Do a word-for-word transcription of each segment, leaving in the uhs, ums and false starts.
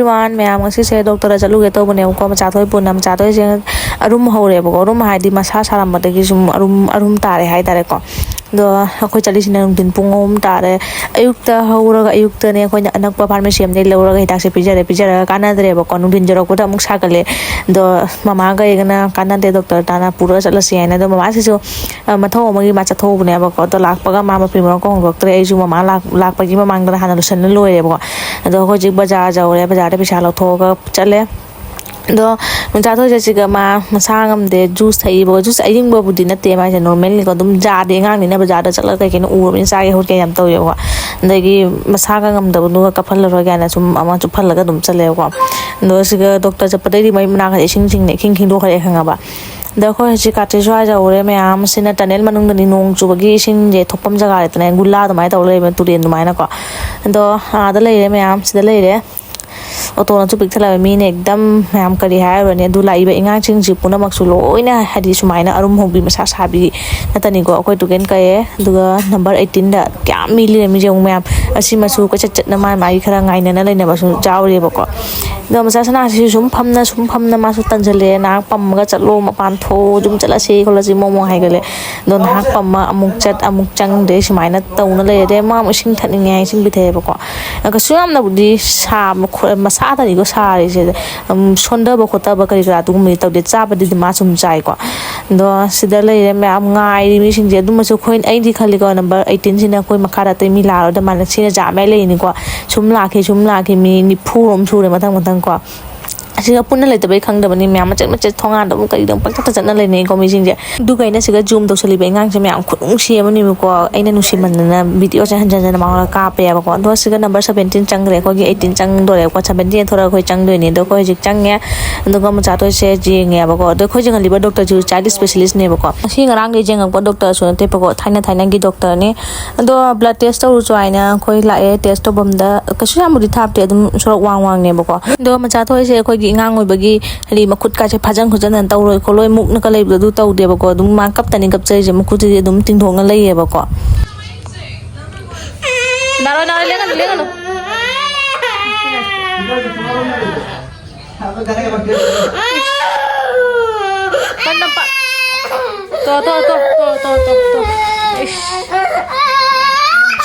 ꯃꯌꯥꯝ, ꯉꯁꯤꯁꯦ ꯗꯣꯛꯇꯔꯗ ꯆꯠꯂꯨꯒꯦ ꯇꯧꯕꯅꯦꯕꯀꯣ꯫ ꯃꯆꯥꯊꯣꯏ ꯄꯨꯟꯅ, ꯃꯆꯥꯊꯣꯏꯁꯦ ꯑꯔꯨꯝ ꯍꯧꯔꯦꯕꯀꯣ꯫ ꯑꯔꯨꯝ ꯍꯥꯏꯗꯤ ꯃꯁꯥ ꯁꯥꯔꯝꯕꯗꯒꯤ ꯁꯨꯝ ꯑꯔꯨꯝ, ꯑꯔꯨꯝ ꯇꯥꯔꯦ ꯍꯥꯏꯇꯥꯔꯦꯀꯣ꯫ ꯑꯗꯣ ꯑꯩꯈꯣꯏ ꯆꯠꯂꯤꯁꯤꯅ ꯅꯨꯡꯊꯤꯟ ꯄꯨꯡ ꯑꯍꯨꯝ ꯇꯥꯔꯦ꯫ ꯑꯌꯨꯛꯇ ꯍꯧꯔꯒ, ꯑꯌꯨꯛꯇꯅꯦ ꯑꯩꯈꯣꯏꯅ ꯑꯅꯛꯄ ꯐꯥꯔꯃꯥꯁꯤ ꯑꯃꯗꯒꯤ ꯂꯧꯔꯒ ꯍꯤꯗꯥꯛꯁꯦ ꯄꯤꯖꯔꯦ꯫ ꯄꯤꯖꯔꯒ ꯀꯥꯟꯅꯗ꯭ꯔꯦꯕꯀꯣ, ꯅꯨꯡꯊꯤꯟ ꯌꯧꯔꯛꯄꯗ ꯑꯃꯨꯛ ꯁꯥꯒꯠꯂꯦ꯫ ꯑꯗꯣ ꯃꯃꯥꯒ ꯑꯩꯒꯅ ꯀꯥꯟꯅꯗꯦ, ꯗꯣꯛꯇꯔ ꯇꯥꯟꯅ ꯄꯨꯔꯒ ꯆꯠꯂꯁꯤ ꯍꯥꯏꯅ꯫ ꯑꯗꯣ ꯃꯃꯥꯁꯤꯁꯨ ꯑ, ꯃꯊꯧ ꯑꯃꯒꯤ ꯃꯥ ꯆꯠꯊꯣꯛꯎꯕꯅꯦꯕꯀꯣ꯫ ꯑꯗꯣ ꯂꯥꯛꯄꯒ ꯃꯥ ꯃꯐꯤ ꯃꯔꯣꯟ ꯍꯣꯡꯗꯣꯛꯇ꯭ꯔꯦ꯫ ꯑꯩꯁꯨ ꯃꯃꯥ ꯂꯥꯛ-, ꯂꯥꯛꯄꯒꯤ ꯃꯃꯥꯡꯗ ꯍꯥꯟꯅ ꯂꯣꯏꯁꯤꯜꯂ ꯂꯣꯏꯔꯦꯕꯀꯣ꯫ ꯑꯗꯣ ꯍꯧꯖꯤꯛ ꯕꯖꯥꯔ ꯌꯧꯔꯦ, ꯕꯖꯥꯔꯗ ꯄꯩꯁꯥ ꯂꯧꯊꯣꯛꯑꯒ ꯆꯠꯂꯦ꯫ ꯑꯗꯣ ꯃꯆꯥꯊꯣꯏ ꯆꯠꯁꯤꯒ ꯃꯥ ꯃꯁꯥ ꯉꯝꯗꯦ, ꯖꯨꯁ ꯊꯛꯏꯕꯀꯣ꯫ ꯖꯨꯁ ꯑꯌꯤꯡꯕꯕꯨꯗꯤ ꯅꯠꯇꯦ ꯃꯥꯏꯁꯦ, ꯅꯣꯔꯃꯦꯜꯅꯤꯀꯣ꯫ ꯑꯗꯨꯝ ꯖꯥꯗꯤ ꯑꯉꯥꯡꯅꯤꯅ ꯕꯖꯥꯔꯗ ꯆꯠꯂꯒ ꯀꯩ ꯀꯩꯅꯣ ꯎꯔꯕꯅꯤꯅ ꯆꯥꯒꯦ ꯈꯣꯠꯀꯦ ꯌꯥꯝ ꯇꯧꯋꯦꯕꯀꯣ꯫ ꯑꯗꯒꯤ ꯃꯁꯥꯒ ꯉꯝꯗꯕꯗꯨꯒ ꯀꯞꯍꯜꯂꯔꯣꯏ ꯀꯥꯏꯅ ꯁꯨꯝ ꯑꯃ ꯆꯨꯞꯍꯜꯂꯒ ꯑꯗꯨꯝ ꯆꯠꯂꯦꯕꯀꯣ꯫ ꯑꯗꯣ ꯁꯤꯒ ꯗꯣꯛꯇꯔ ꯆꯠꯄꯗꯩꯗꯤ ꯃꯩ ꯃꯅꯥꯛꯀꯁꯦ ꯏꯁꯤꯡ ꯆꯤꯡꯅ ꯏꯈꯤꯡ ꯈꯤꯡꯗꯣꯛꯈ꯭ꯔꯦ ꯈꯪꯉꯕ꯫ ꯑꯗꯣ ꯑꯩꯈꯣꯏ ꯍꯧꯖꯤꯛ ꯀꯥꯇ꯭ꯔꯤ ꯁ꯭ꯋꯥꯏ ꯌꯧꯔꯦ꯫ ꯃꯌꯥꯝꯁꯤꯅ ꯇꯅꯦꯜ ꯃꯅꯨꯡꯗꯅꯤ, ꯅꯣꯡ ꯆꯨꯕꯒꯤ ꯏꯁꯤꯡꯁꯦ ꯊꯣꯛꯐꯝ ꯖꯒꯥ ꯂꯩꯇꯅ ꯒꯨꯂꯥ ꯑꯗꯨꯃꯥꯏꯅ ꯇꯧꯔ ꯂꯩꯕ, ꯇꯨꯔꯦꯟ ꯑꯗꯨꯃꯥꯏꯅꯀꯣ꯫ ꯑꯗꯣ ꯑꯥꯗ ꯂꯩꯔꯦ ꯃꯌꯥꯝ, ꯁꯤꯗ ꯂꯩꯔꯦ꯫ ꯑꯣꯇꯣꯅꯁꯨ ꯄꯤꯛ ꯊꯜꯂꯕ, ꯃꯤꯅ ꯑꯦꯛꯗꯝ ꯃꯌꯥꯝ ꯀꯔꯤ ꯍꯥꯏꯔꯨꯔꯅꯤ꯫ ꯑꯗꯨ ꯂꯥꯛꯏꯕ ꯑꯉꯥꯡꯁꯤꯡꯁꯤ ꯄꯨꯝꯅꯃꯛꯁꯨ ꯂꯣꯏꯅ ꯍꯥꯏꯗꯤ ꯁꯨꯃꯥꯏꯅ ꯑꯔꯨꯝ ꯍꯧꯕꯤ ꯃꯁꯥ ꯁꯥꯕꯤ ꯅꯠꯇꯅꯤꯀꯣ꯫ ꯑꯩꯈꯣꯏ ꯇꯨꯀꯦꯟ ꯀꯛꯑꯦ, ꯑꯗꯨꯒ ꯅꯝꯕꯔ ꯑꯩꯠꯇꯤꯟꯗ ꯀꯌꯥꯝ ꯃꯤ ꯂꯩꯔꯝꯃꯤꯁꯦ ꯌꯦꯡꯉꯨ ꯃꯌꯥꯝ꯫ ꯑꯁꯤ ꯃꯆꯨ ꯀꯣꯏꯆꯠ ꯆꯠꯅ ꯃꯥꯏ ꯃꯥꯒꯤ ꯈꯔ ꯉꯥꯏꯅꯅ ꯂꯩꯅꯕꯁꯨ ꯌꯥꯎꯔꯤꯕꯀꯣ꯫ ꯑꯗꯣ ꯃꯆꯥ ꯁꯅꯥꯁꯤꯁꯨ ꯁꯨꯝ ꯐꯝꯅ, ꯁꯨꯝ ꯐꯝꯅ ꯃꯥꯁꯨ ꯇꯟꯁꯤꯜꯂꯛꯑꯦ꯫ ꯅꯍꯥꯛ ꯄꯝꯃꯒ ꯆꯠꯂꯣ, ꯃꯄꯥꯟ ꯊꯣꯛꯑꯣ, ꯌꯨꯝ ꯆꯠꯂꯁꯤ ꯈꯣꯠꯂꯁꯤ ꯃꯣꯃꯣ ꯍꯥꯏꯒꯠꯂꯦ꯫ ꯑꯗꯣ ꯅꯍꯥꯛ ꯄꯝꯃ ꯑꯃꯨꯛ ꯆꯠ, ꯑꯃꯨꯛ ꯆꯪꯗꯦ, ꯁꯨꯃꯥꯏꯅ ꯇꯧꯅ ꯂꯩꯔꯦ꯫ ꯑꯗꯩ ꯃꯥ ꯑꯃꯨꯛ ꯏꯁꯤꯡ ꯊꯛꯅꯤꯡꯉꯦ ꯍꯥꯏ ꯏꯁꯤꯡ ꯄꯤꯊꯛꯑꯦꯕꯀꯣ꯫ ꯀꯩꯁꯨ ꯌꯥꯝꯅꯕꯨꯗꯤ ꯁꯥꯕ ꯈꯣ-, ꯃꯁꯥꯗꯅꯤꯀꯣ ꯁꯥꯔꯤꯁꯦ꯫ ꯎꯝ, ꯁꯣꯟꯊꯕ ꯈꯣꯠꯊꯕ ꯀꯔꯤ ꯀꯔꯥ ꯑꯗꯨꯒꯨꯝꯕꯗꯤ ꯇꯧꯗꯦ꯫ ꯆꯥꯕꯗꯤ ꯑꯗꯨꯝ ꯃꯥ ꯁꯨꯝ ꯆꯥꯏꯀꯣ꯫ ꯑꯗꯣ ꯁꯤꯗ ꯂꯩꯔꯦ ꯃꯌꯥꯝ ꯉꯥꯏꯔꯤ ꯃꯤꯁꯤꯡꯁꯦ꯫ ꯑꯗꯨꯃꯁꯨ ꯑꯩꯈꯣꯏ, ꯑꯩꯗꯤ ꯈꯜꯂꯤꯀꯣ, ꯅꯝꯕꯔ ꯑꯩꯠꯇꯤꯟꯁꯤꯅ ꯑꯩꯈꯣꯏ ꯃꯈꯥꯗ ꯑꯇꯩ ꯃꯤ ꯂꯥꯛꯑꯔꯣꯏꯗ ꯃꯥꯜꯂꯦ꯫ ꯁꯤꯅ ꯖꯥꯝ ꯃꯌꯥꯏ ꯂꯩꯔꯤꯅꯤꯀꯣ꯫ ꯁꯨꯝ ꯂꯥꯛꯈꯤ, ꯁꯨꯝ ꯂꯥꯛꯈꯤ, ꯃꯤ ꯅꯤꯐꯨꯔꯣꯝ ꯁꯨꯔꯦ ꯃꯊꯪ ꯃꯊꯪ ꯀꯣ꯫ ꯑꯁꯤꯒ ꯄꯨꯟꯅ ꯂꯩꯇꯕꯩ ꯈꯪꯗꯕꯅꯤ ꯃꯌꯥꯝ, ꯃꯆꯦꯠ ꯃꯆꯦꯠ ꯊꯣꯡꯒꯥꯟꯗ ꯑꯃꯨꯛ ꯀꯩꯗ ꯑꯃꯨꯛ ꯄꯪꯆꯠꯇ ꯆꯠꯅ ꯂꯩꯅꯩꯀꯣ ꯃꯤꯁꯤꯡꯁꯦ꯫ ꯑꯗꯨꯒ ꯑꯩꯅ ꯁꯤꯒ ꯖꯨꯝ ꯇꯧꯁꯜꯂꯤꯕ ꯑꯉꯥꯡꯁꯦ ꯃꯌꯥꯝ ꯈꯨꯅꯨꯡꯁꯤ ꯑꯃꯅꯦꯕꯀꯣ꯫ ꯑꯩꯅ ꯅꯨꯡꯁꯤꯃꯟꯗꯅ ꯚꯤꯗꯤꯑꯣꯁꯦ ꯍꯟꯖꯟ ꯍꯟꯖꯟꯅ ꯃꯉꯣꯟꯗ ꯀꯥꯞꯄꯦꯕꯀꯣ꯫ ꯑꯗꯣ ꯁꯤꯒ ꯅꯝꯕꯔ ꯁꯕꯦꯟꯇꯤꯟ ꯆꯪꯈ꯭ꯔꯦ, ꯑꯩꯈꯣꯏꯒꯤ ꯑꯩꯠꯇꯤꯟ ꯆꯪꯗꯣꯔꯦꯕꯀꯣ꯫ ꯁꯕꯦꯟꯇꯤꯟ ꯊꯣꯔꯛꯑꯒ ꯑꯩꯈꯣꯏ ꯆꯪꯗꯣꯏꯅꯦ꯫ ꯑꯗꯣ ꯑꯩꯈꯣꯏ ꯍꯧꯖꯤꯛ ꯆꯪꯉꯦ꯫ ꯑꯗꯨꯒ ꯃꯆꯥꯊꯣꯏꯁꯦ ꯌꯦꯡꯉꯦꯕꯀꯣ꯫ ꯑꯗꯣ ꯑꯩꯈꯣꯏ ꯌꯦꯡꯍꯜꯂꯤꯕ ꯗꯣꯛꯇꯔꯁꯤꯁꯨ ꯆꯥꯏꯜ ꯏꯁꯄꯦꯁꯤꯂꯤꯁꯅꯦꯕꯀꯣ꯫ ꯉꯁꯤ ꯉꯔꯥꯡꯗꯒꯤ ꯌꯦꯡꯉꯛꯄ ꯗꯣꯛꯇꯔꯁꯨ ꯅꯠꯇꯦꯕꯀꯣ, ꯊꯥꯏꯅ ꯊꯥꯏꯅꯒꯤ ꯗꯣꯛꯇꯔꯅꯦ꯫ ꯑꯗꯣ ꯕ꯭ꯂꯗ ꯇꯦꯁ ꯇꯧꯔꯨꯆꯣ ꯍꯥꯏꯅ ꯑꯩꯈꯣꯏ ꯂꯥꯛꯑꯦ꯫ ꯇꯦꯁ ꯇꯧꯐꯝꯗ ꯀꯩꯁꯨ ꯌꯥꯝꯕꯨꯗꯤ ꯊꯥꯞꯇꯦ, ꯑꯗꯨꯝ ꯁꯣꯔꯣꯛ ꯋꯥꯡ ꯋꯥꯡꯅꯦꯕꯀꯣ꯫ ꯑꯗꯣ ꯃꯆꯥꯊꯣꯏꯁꯦ ꯑꯩꯈꯣꯏꯒꯤ ꯑꯉꯥꯡ ꯑꯣꯏꯕꯒꯤ ꯍꯥꯏꯗꯤ ꯃꯈꯨꯠꯀꯥꯁꯦ ꯐꯥꯖꯟ ꯈꯣꯠꯆꯟꯗꯅ ꯇꯧꯔꯣꯏ ꯈꯣꯠꯂꯣꯏ, ꯃꯨꯛꯅꯒ ꯂꯩꯕꯗꯣ ꯑꯗꯨ ꯇꯧꯗꯦꯕꯀꯣ꯫ ꯑꯗꯨꯝ ꯃꯥ ꯀꯞꯇꯅꯤ ꯀꯞꯆꯔꯤꯁꯦ, ꯃꯈꯨꯠꯁꯤꯗꯤ ꯑꯗꯨꯝ ꯇꯤꯡꯊꯣꯛꯅ ꯂꯩꯌꯦꯕꯀꯣ꯫ ꯅꯥꯔꯣꯏ, ꯅꯥꯔꯣꯏ, ꯂꯦꯡꯒꯅꯨ, ꯂꯦꯡꯒꯅꯨ꯫ ꯀꯟꯅ ꯄꯥ-, ꯇꯣ, ꯇꯣ, ꯇꯣ, ꯇꯣ, ꯇꯣ, ꯇꯣ, ꯇꯣ꯫ ꯏꯁ꯫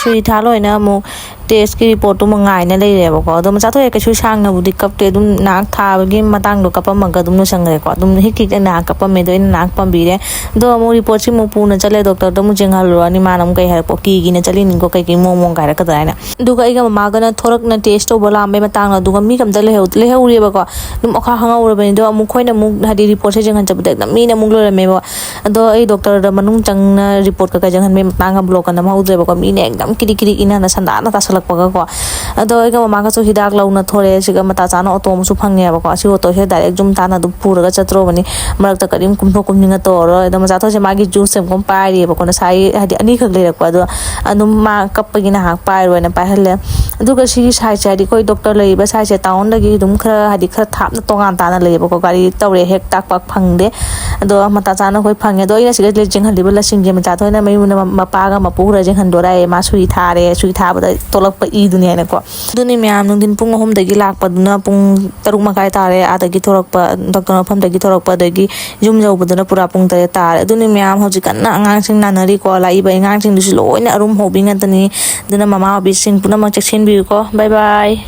ꯁꯨꯏ ꯊꯥ ꯂꯣꯏꯅ ꯑꯃꯨꯛ ꯇꯦꯁꯀꯤ ꯔꯤꯄꯣꯔꯠꯇꯨꯃ ꯉꯥꯏꯅ ꯂꯩꯔꯦꯕꯀꯣ꯫ ꯑꯗꯣ ꯃꯆꯥ ꯊꯣꯏ ꯀꯩꯁꯨ ꯁꯥꯡꯅꯕꯨꯗꯤ ꯀꯞꯇꯦ, ꯑꯗꯨꯝ ꯅꯥꯛ ꯊꯥꯕꯒꯤ ꯃꯇꯥꯡꯗꯣ ꯀꯞꯄꯝꯃꯒ ꯑꯗꯨꯝ ꯂꯣꯏꯁꯟꯈ꯭ꯔꯦꯀꯣ꯫ ꯑꯗꯨꯝ ꯍꯤꯛ ꯍꯤꯛꯅ ꯅꯥꯛ ꯀꯞꯄꯝꯃꯦ, ꯑꯗꯣ ꯑꯩꯅ ꯅꯥꯛ ꯄꯝꯕꯤꯔꯦ꯫ ꯑꯗꯣ ꯑꯃꯨꯛ ꯔꯤꯄꯣꯔꯠꯁꯤ ꯑꯃꯨꯛ ꯄꯨꯅ ꯆꯠꯂꯦ, ꯗꯣꯛꯇꯔꯗ ꯑꯃꯨꯛ ꯌꯦꯡꯍꯜꯂꯨꯔꯅꯤ꯫ ꯃꯥꯅ ꯑꯃꯨꯛ ꯀꯩ ꯍꯥꯏꯔꯛꯄ, "ꯀꯤꯒꯤꯅ ꯆꯠꯂꯤꯅꯤꯀꯣ, ꯀꯩꯀꯩ ꯃꯑꯣꯡ ꯃꯑꯣꯡ ꯀꯥꯏꯔꯛꯀꯗ꯭ꯔꯥ" ꯍꯥꯏꯅ꯫ ꯑꯗꯨꯒ ꯑꯩꯒ ꯃꯃꯥꯒꯅ ꯊꯣꯔꯛꯅ ꯇꯦꯁ ꯇꯧꯕ ꯂꯥꯛꯑꯝꯕꯩ ꯃꯇꯥꯡꯗ, ꯑꯗꯨꯒ ꯃꯤ ꯀꯝꯇ ꯂꯩꯍꯧ-, ꯂꯩꯍꯧꯔꯤꯑꯕꯀꯣ꯫ ꯑꯗꯨꯝ ꯑꯣꯈꯥꯛ ꯈꯪꯍꯧꯔꯕꯅꯤ꯫ ꯑꯗꯣ ꯑꯃꯨꯛ ꯑꯩꯈꯣꯏꯅ ꯑꯃꯨꯛ ꯍꯥꯏꯗꯤ ꯔꯤꯄꯣꯔꯠꯁꯦ ꯌꯦꯡꯍꯟ ꯆꯠꯄꯗ ꯍꯦꯛꯇ ꯃꯤꯅ ꯑꯃꯨꯛ ꯂꯣꯏꯔꯝꯃꯦꯕ꯫ ꯑꯗꯣ ꯑꯩ ꯗꯣꯛꯇꯔꯗ ꯃꯅꯨꯡ ꯆꯪꯅ ꯔꯤꯄꯣꯔꯠ ꯀꯩꯀꯥ ꯌꯦꯡꯍꯟꯕꯩ ꯃꯇꯥꯡꯒ ꯕ꯭ꯂꯣꯛꯀ ꯅꯝꯍꯧꯗ꯭ꯔꯦꯕꯀꯣ꯫ ꯃꯤꯅ ꯍꯦꯛꯇ ꯀꯤꯔꯤ ꯀꯤꯔꯤ ꯏꯟꯅꯅ ꯁꯟꯗꯥꯅ ꯇꯥꯁꯜꯂꯛꯄꯒꯀꯣ꯫ ꯑꯗꯣ ꯑꯩꯒ ꯃꯃꯥꯒꯁꯨ ꯍꯤꯗꯥꯛ ꯂꯧꯅ ꯊꯣꯔꯛꯑꯦ꯫ ꯁꯤꯒ ꯃꯇꯥ ꯆꯥꯅ ꯑꯣꯇꯣ ꯑꯃꯁꯨ ꯐꯪꯉꯦꯕꯀꯣ꯫ ꯑꯁꯤ ꯑꯣꯇꯣꯁꯤꯗ ꯗꯥꯏꯔꯦꯛ ꯖꯨꯝ ꯇꯥꯅ ꯑꯗꯨꯝ ꯄꯨꯔꯒ ꯆꯠꯇ꯭ꯔꯣꯕꯅꯤ꯫ ꯃꯔꯛꯇ ꯀꯔꯤꯝ ꯀꯨꯝꯊꯣꯛ ꯀꯨꯝꯁꯤꯟꯒ ꯇꯧꯔꯔꯣꯏ꯫ ꯑꯗꯣ ꯃꯆꯥ ꯊꯣꯏꯁꯦ ꯃꯥꯒꯤ ꯖꯨꯁꯁꯦ ꯑꯃꯨꯛ ꯄꯥꯏꯔꯤꯑꯕꯀꯣ꯫ ꯉꯁꯥꯏ ꯍꯥꯏꯗꯤ ꯑꯅꯤꯈꯛ ꯂꯩꯔꯛꯄ, ꯑꯗꯣ ꯑꯗꯨꯝ ꯃꯥ ꯀꯞꯄꯒꯤ ꯅꯍꯥꯛ ꯄꯥꯏꯔꯣꯅ ꯄꯥꯏꯍꯜꯂꯦ꯫ ꯑꯗꯨꯒ ꯁꯤꯒꯤ ꯁꯥꯏꯠꯁꯦ ꯍꯥꯏꯗꯤ ꯑꯩꯈꯣꯏ ꯗꯣꯛꯇꯔ ꯂꯩꯔꯤꯕ ꯁꯥꯏꯠꯁꯦ ꯇꯥꯎꯟꯗꯒꯤ ꯑꯗꯨꯝ ꯈꯔ ꯍꯥꯏꯗꯤ ꯈꯔ ꯊꯥꯞꯅ ꯇꯣꯉꯥꯟ ꯇꯥꯅ ꯂꯩꯌꯦꯕꯀꯣ꯫ ꯒꯥꯔꯤ ꯇꯧꯔꯦ ꯍꯦꯛ ꯇꯥꯛ ꯄꯥꯛ ꯐꯪꯗꯦ꯫ ꯑꯗꯣ ꯃꯇꯥ ꯆꯥꯅ ꯑꯩꯈꯣꯏ ꯐꯪꯉꯦ꯫ ꯑꯗꯣ ꯑꯩꯅ ꯁꯤꯗ ꯌꯦꯡꯍꯜꯂꯤꯕ ꯂꯁꯤꯡꯁꯦ ꯃꯆꯥ ꯊꯣꯏꯅ ꯃꯌꯨꯝꯗ ꯃꯄꯥꯒ ꯃꯄꯨ ꯈꯔ ꯌꯦꯡꯍꯟꯗꯣꯔꯛꯑꯦ꯫ ꯃꯥ ꯁꯨꯏ ꯊꯥꯔꯦ, ꯁꯨꯏ ꯊꯥꯕꯗ ꯊꯣꯛꯂꯛꯄ ꯏꯗꯨꯅꯦꯅꯀꯣ꯫ ꯑꯗꯨꯅꯤ ꯃꯌꯥꯝ ꯅꯨꯡꯊꯤꯟ ꯄꯨꯡ ꯑꯍꯨꯝꯗꯒꯤ ꯂꯥꯛꯄꯗꯨꯅ ꯄꯨꯡ ꯇꯔꯨꯛ ꯃꯈꯥꯏ ꯇꯥꯔꯦ꯫ ꯑꯥꯗꯒꯤ ꯊꯣꯔꯛꯄ, ꯗꯣꯛꯇꯔ ꯃꯐꯝꯗꯒꯤ ꯊꯣꯔꯛꯄ, ꯑꯗꯒꯤ ꯌꯨꯝ ꯌꯧꯕꯗꯨꯅ ꯄꯨꯔꯥ ꯄꯨꯡ ꯇꯔꯦꯠ ꯇꯥꯔꯦ꯫ ꯑꯗꯨꯅꯤ ꯃꯌꯥꯝ ꯍꯧꯖꯤꯛ ꯀꯟꯅ ꯑꯉꯥꯡꯁꯤꯡ ꯅꯥꯅꯔꯤꯀꯣ꯫ ꯂꯥꯛꯏꯕ ꯑꯉꯥꯡꯁꯤꯡꯗꯨꯁꯨ ꯂꯣꯏꯅ ꯑꯔꯨꯝ ꯍꯧꯕꯤ ꯉꯥꯛꯇꯅꯤ꯫ ꯑꯗꯨꯅ ꯃꯃꯥ ꯑꯣꯏꯕꯤꯁꯤꯡ ꯄꯨꯝꯅꯃꯛ ꯆꯦꯛꯁꯤꯟꯕꯤꯌꯨꯀꯣ꯫ ꯕꯥꯏ ꯕꯥꯏ꯫